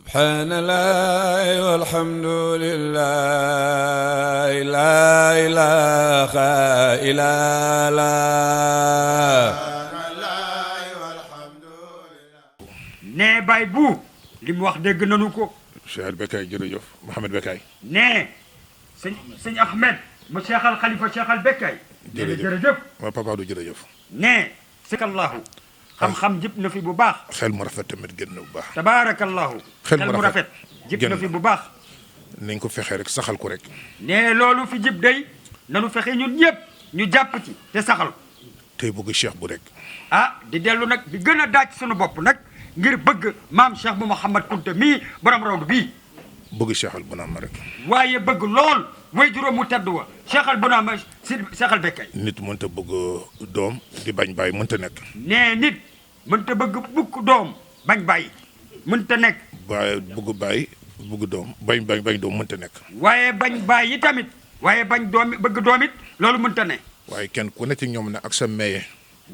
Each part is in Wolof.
subhanallah walhamdulillah la ilaha illallah nee bay bu li mu wax dégg nanu ko. Cheikh Bekkaay jërëjëf Mouhamed Bekkaay. nee sëñ Ahmed mu Cheikh al Khalifa Cheikh al Bekkaay. jërëjëf ma papa du jërëjëf. nee sëkallaahu xam-xam jëpp na fi bu baax. xel mu rafet tamit génn bu baax. tabaarakallaahu xel mu rafet jëpp na fi bu baax. nañ ko fexee rek saxal ko rek. nee loolu fi jëpp day nanu fexe ñun ñëpp ñu jàpp ci te saxal. tey bëgg cheikh bu rek. di dellu nag di gën a daaj suñu bopp nag ngir bëgg maam Cheikh bu Mouhamad Kunta mii borom rawdu bii. bëgg Cheikh al Bounama rek. waaye bëgg lool way juróom mu tedd wa Cheikh al Bounama si Cheikh al Bekkaay. nit mënta bëgg doom di bañ bàyyi mënta nekk. nee nit mënta bëgg bukk doom bañ bàyyi mënta nekk. waaye bëgg bàyyi bëgg doom bañ doom mënta nekk. waaye bañ bàyyi tamit waaye bañ doom bëgg doom it loolu mënta ne. waaye kenn ku nekk ci ñoom nag ak sa maye.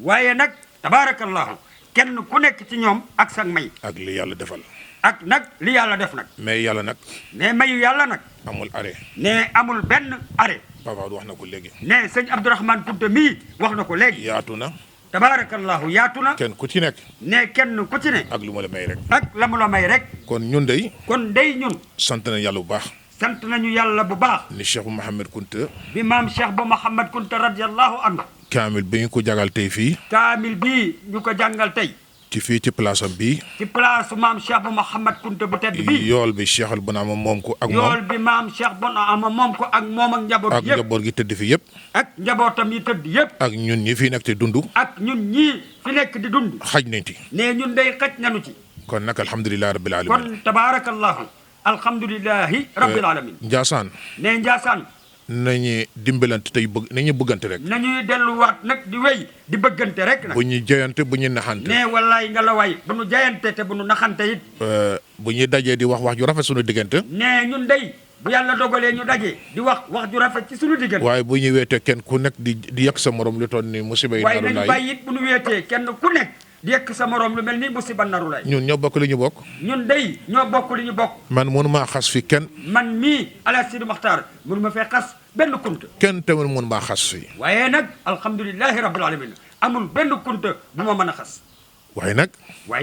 waaye nag tabaarakallaahu kenn ku nekk ci ñoom ak sa may. ak li yàlla defal. ak nag li yàlla def nag. mais yàlla nag. ne mayu yàlla nag. amul arrêt. ne amul benn arrêt. papa wax na ko léegi. ne sëñ Abdourahmane Kunta mii wax na ko léegi. yaatu na. tabaarakallaahu yaatu na. kenn ku ci nekk. ne kenn ku ci ne. ak lu ma la may rek. ak la mu la may rek. kon ñun dey. kon dey ñun. sant na yàlla bu baax. sant nañu yàlla bu baax. ni Cheikh Mouhamed Kunta. bi maam Cheikh bu Mouhamad Kunta radiyallahu anhu. kaamil bi ñu ko jagal tey fii. kaamil bii ñu ko jàngal tey. ci fii ci place am bii. ci place maam Cheikh bu Mouhamad Kunta bu tedd bii. yool bi Cheikh al Bounama moom ko ak moom. yool bi maam Cheikh Bounama moom ko ak moom ak njaboot ak yëpp. njaboot gi tëdd fi yëpp. ak njabootam yi tëdd yëpp. ak ñun ñi fi nekk te dund. ak ñun ñii fi nekk di dund. xaj nañ ci. ne ñun day xaj nanu ci. kon nag alhamdulilah rabbil alamin. kon tabaarakallahu alhamdulilahi rabbil alamin. Ndiassane. ne Ndiassane. nañu dimbalante tey nañu bëggante rek. nañuy delluwaat nag di wéy di bëggante rek nag. bu ñu jayante bu ñu naxante. ne wallaay nga la waay bu nu jayante te bu nu naxante it. bu ñuy dajee di wax ju rafet suñu diggante. ne ñun day bu yàlla dogalee ñu daje di wax ju rafet ci suñu diggante. waaye bu ñu weetee kenn ku nekk di yàq sa morom lu toll ni musiba yi. waaye nañu bàyyi it bu nu weetee kenn ku nekk di yekk sa morom lu mel ni musiba naru lay. ñun ñoo bokk li ñu bokk. ñun day ñoo bokk li ñu bokk. man mënu maa xas fi kenn. man mii Alaaji Sidi Maxtaar mënu ma fee xas benn kunta. kenn tamit mënu maa xas fi. waaye nag alhamdulilahi rabbil alamin amul benn kunta bu ma mën a xas. waaye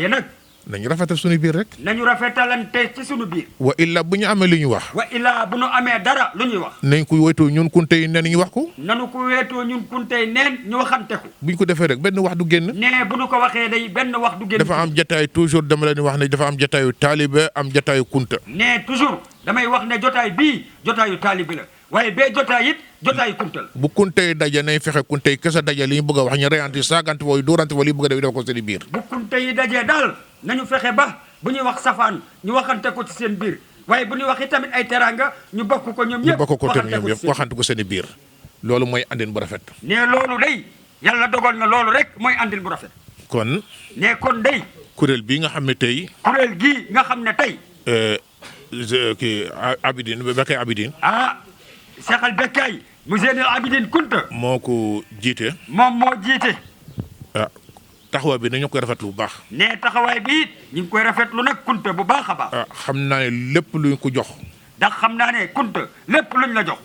nag. nañu rafetal suñu biir rek. nañu rafetalante ci suñu biir. wa illa bu ñu amee li ñu wax. wa illa bu ñu amee dara lu ñuy wax. nañ ko wéetoo ñun kunte yi neen ñu wax ko. nanu ko wéetoo ñun kunte yi neen ñu waxante ko. bu ñu ko defee rek benn wax du génn. nee bu ñu ko waxee day benn wax du génn. dafa am jataay toujours dama leen wax ne dafa am jataayu taalibe am jataayu kunta. nee toujours damay wax ne jotaay bii jotaayu taalibe la waaye bee jotaay it jotaayu kunta la. bu kunte yi daje nañ fexe kunte yi kese daje li ñu bëgg a wax ñu reyanti saagante wooyu dóorante wala li ñu bëgg a def ko seen biir. bu kunte yi dajee daal nañu fexe ba bu ñuy wax safaan ñu waxante ko ci seen biir waaye bu ñuy wax tamit ay teraanga ñu bokk ko ñoom ñëpp. ñu bokk ko tamit ñoom ñëpp waxante ko seen biir. loolu mooy andin bu rafet. nee loolu day yàlla dogal na loolu rek mooy andin bu rafet. kon. nee kon day. kuréel bii nga xam ne tey. kuréel gii nga xam ne tey. kii Abidine Bekkaay Abidine. Cheikh al Bekkaay mu Zeynal Abidine Kunta. moo ko jiite. moom moo jiite. taxawaay bi nañu koy rafetlu bu baax. nee taxawaay bi it ñu ngi koy rafetlu nag kunta bu baax a baax. xam naa ne lépp luñ ko jox. ndax xam naa ne kunta lépp luñ la jox.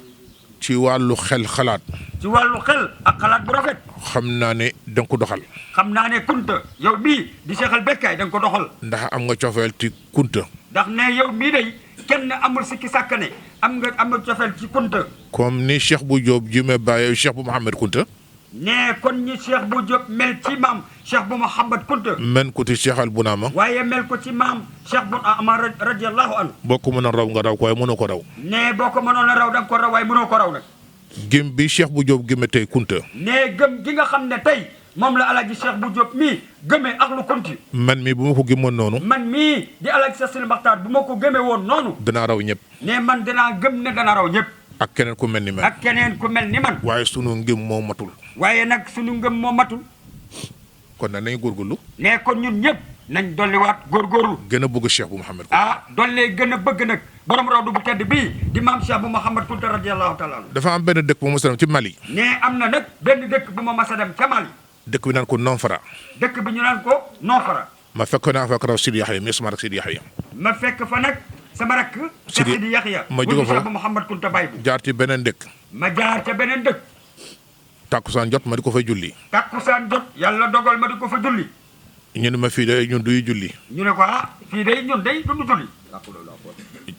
ci wàllu xel xalaat. ci wàllu xel ak xalaat bu rafet. xam naa ne da nga ko doxal. xam naa ne kunta yow bii di Cheikh al Bekkaay da nga ko doxal. ndax am nga cofeel ci kunta. ndax ne yow mii day kenn amul sikki sàkk ne am nga cofeel ci kunta. comme ni Cheikh bu Diop jume bàyyee Cheikh bu Mouhamed Kunta. nee kon ñi Cheikh bu Diop mel ci maam Cheikh bu Mouhamad Kunta. men ko ci Cheikh al Bounama. waaye mel ko ci maam Cheikh bu Amar radiyallahu anhu. boo ko mënoon raw nga raw ko waaye mënoo ko raw. nee boo ko mënoon a raw da nga ko raw waaye mënoo ko raw nag. gëm bi Cheikh bu Diop gëme tey Kunta. nee gëm gi nga xam ne tey moom la Alaaji Cheikh bu Diop mii gëmee ak lu kunti. man mii bu ma ko gëmoon noonu. man mii di Alaaji Cheikh Sidi Maxtaar bu ma ko gëmee woon noonu. danaa raw ñëpp. nee man danaa gëm ne dana raw ñëpp. ak keneen ku mel ni man. ak keneen ku mel ni man. waaye sunu ngëm moo matul. waaye nag sunu ngëm moo matul. kon nag nañu góorgóorlu. nee kon ñun ñëpp nañ dolliwaat góorgóorlu. gën a bëgg Cheikh bu Mouhamed. dollee gën a bëgg nag borom rawdu bu tedd bii di maam Cheikh bu Mouhamad Kunta radiyallahu taala. dafa am benn dëkk bu ma ci Mali. nee am na nag benn dëkk bu ma mas a dem ca Mali. dëkk bi naan ko Nonfara. dëkk bi ñu naan ko Nonfara. ma fekk naa fa raw Sidi Yaxya mi sama rek Sidi Yaxya. ma fekk fa nag sama rakk Sidi Sidi Yaxya ma jóge fa Cheikh bu Mouhamad Kunta Baye bu jaar ci beneen dëkk ma jaar ca beneen dëkk tàkkusaan jot ma di ko fay julli takkusaan jot yàlla dogal ma di ko fa julli ñu ne ma fii de ñun duy julli ñu ne ko fii day ñun day duñu julli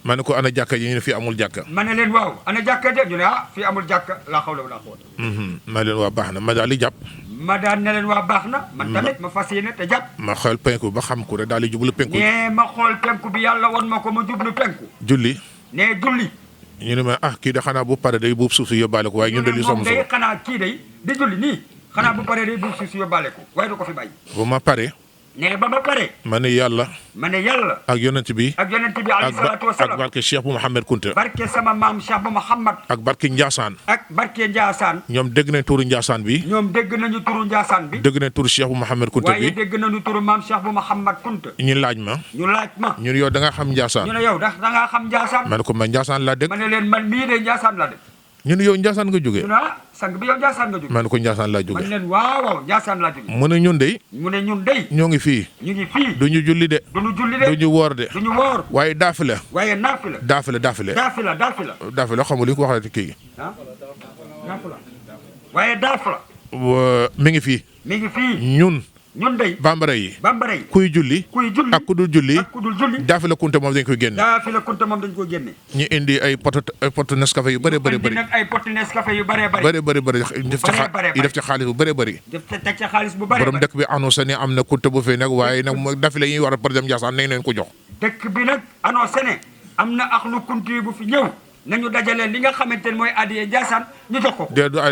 ma ne ko ana jàkka yi ñu ne fii amul jàkka ma ne leen waaw ana jàkka de ñu ne fii amul jàkka laa xawla wala quwwata ma leen waa baax na ma daal di jàpp ma daan ne leen waa baax na man tamit ma fas yéene te jàpp ma xool penku ba xam ko rek daal di jublu penku nee ma xool penku bi yàlla won ma ko ma jublu penku julli nee julli ñu ne ma kii de xanaa bu pare day buub suuf si yóbbaale ko waaye ñun de li moom somm day so xanaa kii day di julli nii xanaa bu paree day buub suuf si yóbbaale ko waaye du ko fi bàyyi bu ma pare nee ba ma pare ma ne yàlla ma ne yàlla ak yonent bi ak yonent bi alayhi salaatu ak wasalaam barke Cheikh bu Mouhamed Kunta barke sama maam Cheikh bu Mouhamad ak barke Ndiassane ak barke Ndiassane ñoom dégg nañ turu Ndiassane bi ñoom dégg nañu turu Ndiassane bi dégg nañ turu Cheikh bu Mouhamed Kunta waaye bi dégg nañu turu maam Cheikh bu Mouhamad Kunta ñu laaj ma ñu laaj ma ñun yow da nga xam ñu Ndiassane ne yow da ngaa xam Ndiassane ma ne ko man Ndiassane laa dégg ma ne leen man mii de Ndiassane la de ñu ne yow Ndiassane nga jógee ñu ne sang bi yow Ndiassane nga jóge ma ne ko Ndiassane laa man jógee leen waaw Ndiassane laa jóge mu ne ñun de mu ne ñun dey ñoo ngi fii ñu ngi fii duñu julli de duñu julli de duñu woor de duñu woor waaye daafile waaye naafi la daafile daafila xamul li ko waxee kii ah daafila waaye daafila mi ngi fii mi ngi fii ñun ñun dey bambara yi bambara yi kuy julli kuy julli ak ku dul julli ak ku dul julli daafile kunte moom dañ koy génne daafila kunta moom dañ ko génne ñu indi ay poto Nescafé yu bëri bëri indi bëri nag ay poti Nescafé yu bëree bëri bëri bëri bëri def ci xaalis bu bëri bëri def te teg ca xaalis bu bëri borom dëkk bi annoncé ne am na kunte bu fi nag waaye nag mo daafile yi war a par dem Ndiassane nañ leen ko jox dëkk bi nag annoncé ne am na axlu kunti bu fi ñëw nañu dajale li nga xamante ne mooy addiye Ndiassane ñu jox ko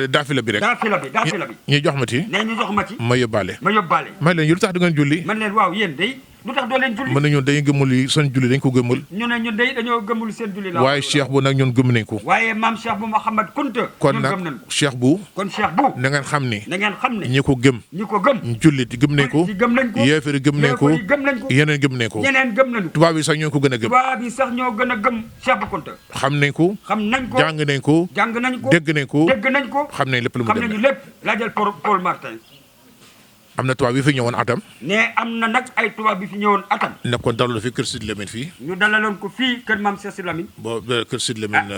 daafile bi rek daafila bi ñu jox ma ci ne ñu jox ma ci ma yóbbaale ma yóbbaale may leen yu lu tax du ngeen julli man leen waaw yéen day lu tax doo leen julli mën na ñun dañu gëmul yi seen julli dañ ko gëmul ñu ne ñun day dañoo gëmul seen julli la waaye Cheikh bu nag ñun gëm nañ ko waaye maam Cheikh bu Mouhamad Kunta kon ñun gëm nañ nag ko Cheikh bu kon Cheikh bu na ngeen xam ni na ngeen xam ne ñi ko gëm ñi ko gëm jullit gëm nañ ko ci gëm nañ ko yéefari gëm nañ ko yéefar yi gëm nañ ko yeneen gëm nañ ko ñeneen gëm nañu tubaab yi sax ñoo ko gën a gëm tubaab yi sax ñoo gën a gëm Cheikh bu Kunta xam nañ ko xam nañ ko jàng nañ ko jàng nañ ko dégg nañ ko dégg nañ ko xam nañ lépp lu mu xam nañu dem lépp laajal Paul Martin am na tubaab yi fi ñëwoon atam ne am na nag ay tubaab bi fi ñëwoon atam nekkoon dalal fi kër Sidi Lamine fii ñu dalaloon ko fii kër maam Cheikh Sidi Lamine kër Sidi Lamine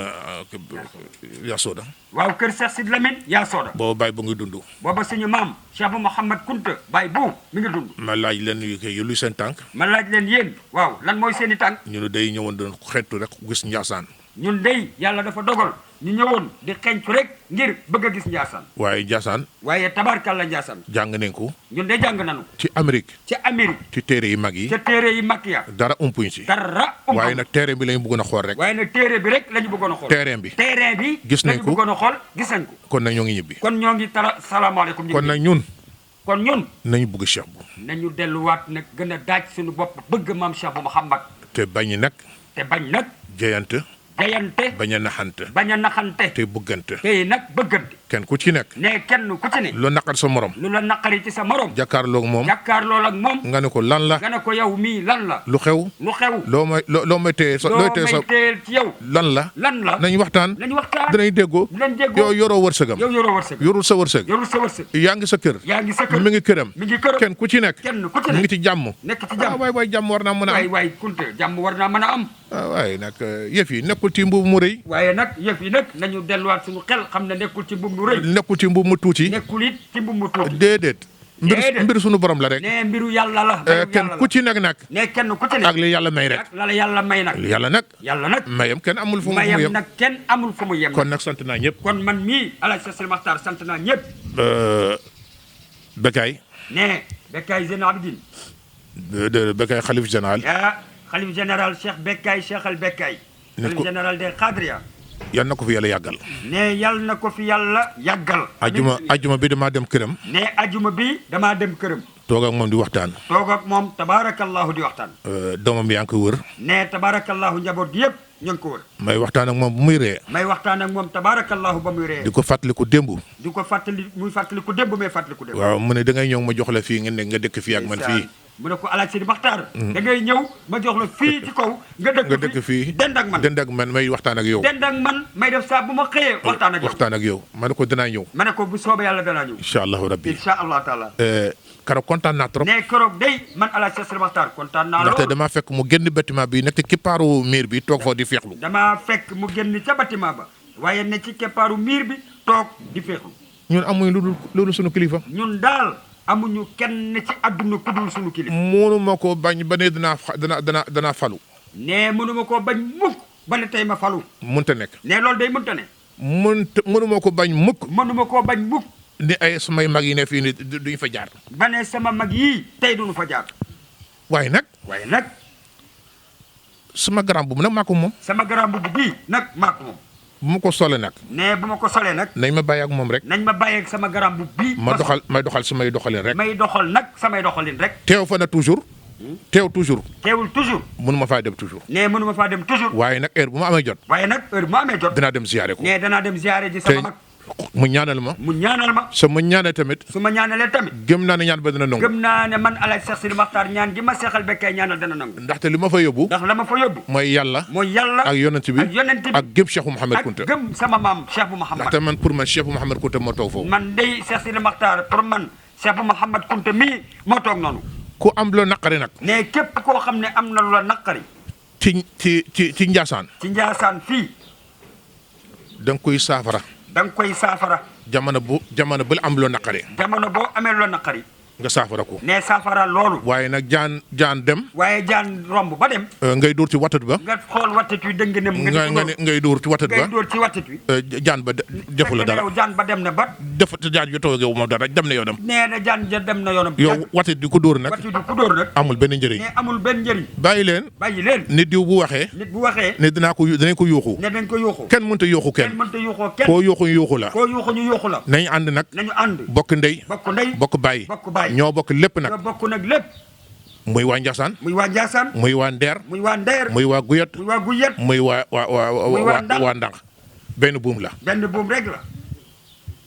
yaa sooda waaw kër Cheikh Sidi Lamine yaa sooda booba bàyyi ba ngi dund booba suñu maam Cheikh bu Mouhamad Kunta Baye bu mi ngi dund ma laaj leen yu kay luy seen tànk ma laaj leen yéen waaw lan mooy seen i tànk ñu ne day ñëwoon doon xeetu rek gis Ndiassane ñun dey yàlla dafa dogal ñu ñëwoon di xencu rek ngir bëgg a gis Ndiassane waaye Ndiassane waaye tabarkalla Ndiassane jàng nañ ko ñun de jàng nañu ci Amérique ci Amérique ci téere yi mag yi ca téere yi mag ya dara umpuñ si dara waaye nag terrain bi lañu bëggoon a xool rek waaye nag téere bi rek la ñu bëggoon a xool terrain bi terrain bi gis nañ la ñu ko bëggoon a xool gis nañ ko kon nag ñoo ngi ñibbi kon ñoo ngi salaamaaleykum ñu kon nag ñun kon ñun nañu bëgg Cheikh bu nañu delluwaat nag gën a daaj suñu bopp bëgg maam Cheikh bu Mouhamad te bañ nag te bañ nag jeyante jayante bañ a naxante bañ a naxante te bëggante tey nag bëggante kenn ku ci nekk ne kenn ku ci ne lu naqar sa morom lu la naqari ci sa morom jàkkaarloog moom jàkkaarloo ak moom nga ne ko lan la nga ne ko yow mii lan la lu xew lu xew loo may téye sa looy téye sa teel ci yow lan la lan la nañ waxtaan nañu waxtaan dinañ déggoo dinañ déggoo yow yoroo wërsëgam yow yoroo wërsëg yorul sa wërsëg yorul sa wërsëg yaa ngi sa kër yaa ngi sa kër mi ngi këram mi ngi këram kenn ku ci nekk kenn ku ci mi ne ngi ci jàmm nekk ci jàmm waay jàmm war naa mën a waay am waay kunte jàmm war naa mën a am waaye nag yëf yi nekkul ci mbubu mu rëy waaye nag yëf yi nag nañu delluwaat suñu xel xam ne nekkul ci mbub mu rëy nekkul ci mbubu mu tuuti nekkul it ci mbub mu tuuti déedéet mbir suñu borom la rek ne mbiru yàlla la kenn ku ci nekk nag ne kenn ku ci ne ak li yàlla may rek ak la yàlla may nag yàlla nag mayam kenn amul fu mu mayam yem nag kenn amul fu mu yem kon nag sant naa ñëpp kon man mii Alaaji Seydi Maxtaar sant naa ñëpp Bécaye ne Bécaye Zeyna Abidine Bécaye xalif général xalif général Cheikh Bécaye Cheikh al Bécaye xalif général des Khadria yal na ko fi yàlla yàggal ne yal na ko fi yàlla yàggal ajuma bi damaa dem këram ne ajuma bi damaa dem këram toog ak moom di waxtaan toog ak moom tabaarakallahu di waxtaan doomam yaa ngi ko wër ne tabaarakallahu njaboot gi yëpp ñu ngi ko wër may waxtaan ak moom bu muy ree may waxtaan ak moom tabaarakallahu ba muy ree di ko fàttaliku démb di ko fàttali muy fàttaliku démb mais fàttaliku démb waaw mu ne da ngay ñëw ma jox la fii nga dëkk fii ak man fii mu ne ko Alaaji Seydi Maxtaar da ngay ñëw ma jox la fii ci kaw nga dëkk fii dend ak man may waxtaan ak yow dend ak man may def saa bu ma xëyee waxtaan ak yow ma ne ko dinaa ñëw ma ne ko bu soobee yàlla danaa ñëw incha allahu rabbi incha allah taala keroog kontaan naa trop. ne keroog day man Alaaji Cheikh Sidi Maxtaar kontaan naa ndaxte lool. damaa fekk mu génn bâtiment bi nekk ci kippaaru miir bi toog foofu di feexlu. damaa fekk mu génn ca bâtiment ba waaye ne ci keppaaru miir bi toog di feexlu. ñun amuñ loolu sunu kilifa. ñun daal amuñu kenn ci àdduna ku dul sunu kilifa. mënuma ko bañ ba ne danaa falu. ne mënuma koo bañ mukk ba ne tey ma falu. mënta nekk. ne loolu day mënta ne. mënuma ko bañ mukk. mënuma koo bañ mukk. ni ay samay mag yi ne fii ni duñu fa jaar. ba ne sama mag yii tey duñu fa jaar. waaye nag sama garam bu nag maa ko moom. sama garam bu bii nag maa ko moom. bu ma ko solee nag. ne bu ma ko solee nag. nañ ma bàyyi ak moom rek. nañ ma bàyyi ak sama garam bu bii. may doxal samay doxalin rek. may doxal nag samay doxalin rek. teew fa na toujours. teewul toujours. mënuma faa dem toujours. ne mënuma faa dem toujours. waaye nag heure bu ma amee jot. dinaa dem ziyaare ko. ne danaa dem ziyaare ji sama mag. mu ñaanal ma. ma ñaanee tamit. su ma ñaanalee tamit. gëm naa ne ñaan ba dina nangu. gëm naa ne man Alaaji Cheikh Sidi Maxtaar ñaan gi ma seexal bekkee ñaanal dana nangu. ndaxte li ma fa yóbbu. ndax la ma fa yóbbu. mooy yàlla. ak yonent bi. ak gëm Cheikh Mouhamed Kounta. ak gëm sama maam Cheikh bu Mouhamed. ndaxte man pour man Cheikh bu Mouhamed Kounta moo toog foofu. man day Cheikh Sidi Maxtaar pour man Cheikh bu Mouhamed Kounta mii moo toog noonu. ku am loo naqari nag. ne képp koo xam ne am na lu la naqari. ci Njaasaan. ci Njaasaan fii. da nga koy saafara. jamono bu la am loo naqari. jamono boo amee loo naqari. nga saafara ko. ne saafara loolu. waaye nag jaan dem. waaye jaan romb ba dem. ngay dóor ci wattat ba. nga xool wattat wi dëng ne mu. ngay dóor ci wattat ba. ngay dóor ci wattat wi. jaan ba defu la dara. yow jaan ba dem na ba. def jaan jo toogee moom dara dem na yoonam. nee na jaan ja dem na yoonam. yow wattat di ko dóor nag. amul benn njëriñ. ne amul benn njëriñ. bàyyi leen. nit diw bu waxee. ne dinañ ko yuuxu. kenn mënta yuuxu kenn. koo yuuxu ñu yuuxu la. nañu ànd nag. bokk ndey. bokk baay. ñoo bokk lépp nag. muy waa Njaasaan. muy waa Ndeer. muy waa Guyat. muy waa Ndànk. benn buum la. rek la.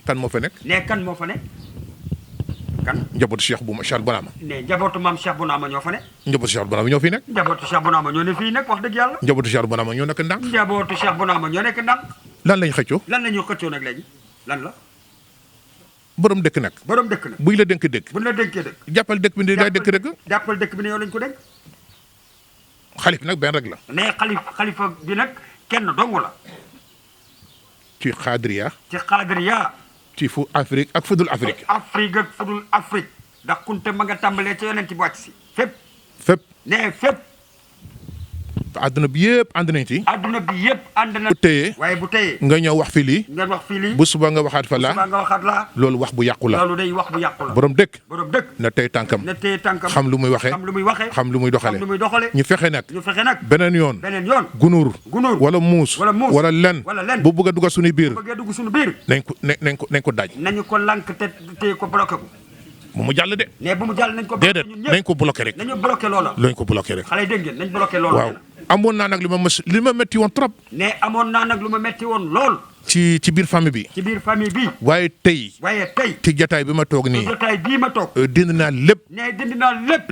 kan moo fa nekk. kan. njabootu Cheikh Bounama. ne njabootu maam Cheikh Bounama ñoo fa ne. njabootu Cheikh Bounama ñoo fi nekk. njabootu Cheikh Bounama ñoo ne fii nag wax dëgg yàlla. njabootu Cheikh Bounama ñoo nekk Ndànk. njabootu Cheikh Bounama ñoo nekk Ndànk. lan lañ xëccoo. lan la ñuy xëccoo nag léegi lan la. borom dëkk nag. buñ la dénk dëkk. jàppal dëkk bi ni day dëkk dëkk. jàppal dëkk bi ne yow lañ ko dénk. xalif nag benn rek la. ne xalifa bi nag kenn dong la. ci xaadiriya. ci fu Afrique ak fudul Afrique. ndax kunte ma nga tàmbalee ca yonent bi wàcc si. fépp. ne fépp. adduna bi yëpp ànd nañ ci. bu téye. waaye bu téye. nga ñëw wax fi lii. bu suba nga waxaat fa la. loolu wax bu yàqu la. borom dëkk. na tey tànkam. xam lu muy waxee. xam lu muy doxale. ñu fexe nag. beneen yoon. gunóor. wala muus. wala len. bu bëgg a dugg suñu biir. nañ ko daaj. nañu ko lank te téye ko bloqué ko. bu mu jàll de. ne bu mu jàll nañ ko. déedéet nañ ko bloqué rek. nañu bloqué loola. lañ ko bloqué rek. xale yi dégg ngeen nañ bloqué loola. waaw amoon naa nag li ma metti woon trop. ne amoon naa nag lu ma metti woon lool. ci biir famille bi. waaye tey. ci jataay bi ma toog nii. dindi naa lépp.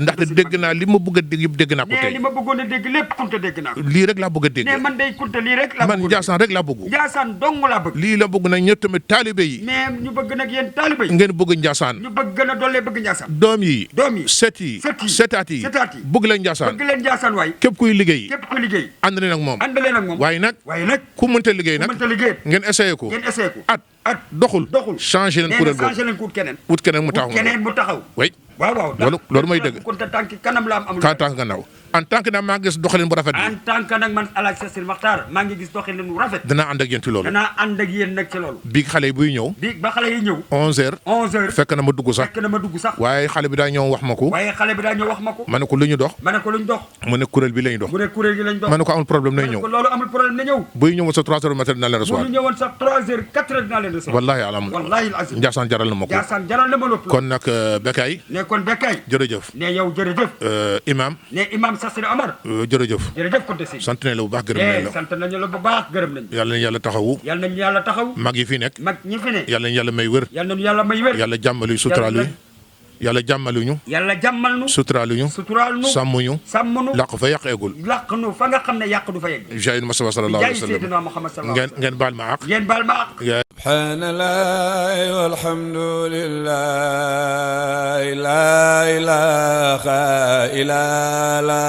ndaxte dégg naa li ma bëgg a dégg yëpp dégg naa ko tey. li ma bëggoon a dégg lépp kunte dégg naa ko. lii rek laa bëgg a dégg. man day kunte lii rek laa bëgg. man Njaasaan rek laa bëgg. Njaasaan dong laa bëgg. lii la bëgg nag ñëpp tamit taalibe yi. mais ñu bëgg nag yéen taalibe yi. ngeen bëgg Njaasaan. ñu bëgg gën a dollee bëgg Njaasaan. doom yi. setaat yi. bëgg leen Njaasaan. waay. képp kuy liggéey. ànd leen ak moom. waaye nag. ku mënta liggéey nag. ngeen essayé ko. at doxul changé leen kuréel boobu wut keneen mu taxaw way waaw loolu mooy dëgg kunta tànk kanam la am tànk gannaaw en tant que nag maa ngi gis doxalin bu rafet bi en tant que nag man Alaaji Cheikh Sidi Maxtaar maa ngi gis doxalin bu rafet danaa ànd ak yéen ci loolu nag ci loolu bi xale yi buy ñëw ba xale yi ñëw 11h fekk na ma dugg sax waaye xale bi daa ñëw wax ma ko ma ne ko lu ñu dox mu ne kuréel bi lañu dox ma ne ko amul problème nay ñëw loolu amul problème na ñëw buy ñëwoon sa 3h matin dina leen recevoir bu ñëwoon sa 3h 4h dina leen recevoir wallahi alhamdulilah Njaasaan jaral na ma ko kon nag Bécaye jërëjëf ne yow jërëjëf imam Cheikh Sidi Omar jërëjëf Kunte Si sant nañ la bu baax gërëm nañ la sant nañu la bu baax gërëm nañ yàlla nañu yàlla taxawu mag yi fi nekk mag ñi fi ne yàlla nañu yàlla may wér yàlla nañu yàlla may wér yàlla jàmmali suturaal yi yàlla jàmmaluñu suturaaluñu sàmmuñu làq fa yàq eggul làq nu fa nga xam ne yàq du fa yegg jaay Mustafa sallallahu alayhi wa sallam Seydina Muhammad sallallahu alayhi wa sallam ngeen baal ma àq ngeen baal ma àq subhaanallahi walhamdulillahi la ilaha illallah